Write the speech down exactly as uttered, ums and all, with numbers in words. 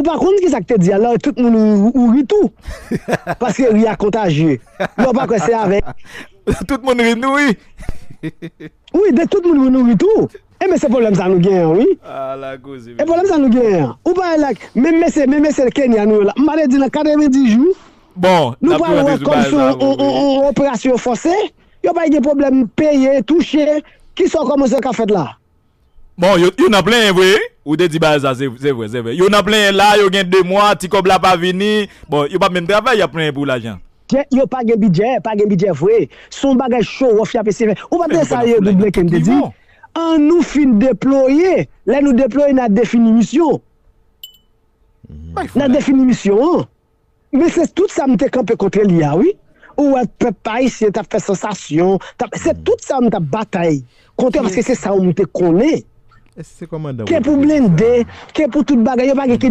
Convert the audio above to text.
Ou pa konn ki sa k te di a la, tout moun ou, ou ri tou. Paske ri a kontajye. Lè w pa kwè se avèk. Tout moun ri nou ri. Wi, de tout moun ri nou ri tou. Enben se pwoblèm sa nou genyen, wi. Ala koze. E pwoblèm sa nou genyen. Ou pa wè la, menm mesye, menm mesye Kenya nou yo la. M pa te di nan katrevenndis jou, Bon, nou pral wè kòm se yon yon- yon- yon operasyon fòse. Yo pa gen pwoblèm peye, touche. Kisa w kòmanse ka fèt la? Bon, yo, yo nan plenyen vre. Ou te di bagay sa, se se vre, se vre. Yo nan plenyen la, yo gen de mwa, ti kòb la pa vini. Bon, yo pa menm travay, y ap plenyen pou lajan. Yo pa gen bidjè, pa gen bidjè vre. Se yon bagay show off y ap eseye fè. Ou pa tande sa Edward Blinken te di? An nou fin deploye. Lè nou deploye, n a defini misyon. N a defini misyon an. Men se tout sa m te kanpe kontre li a, wi. Ou wè pèp ayisyen t ap fè sansasyon. T ap, se tout sa m t ap batay kontre paske se sa m te konnen. Ke pou blende, ke pou tout bagay, yo pa gen ki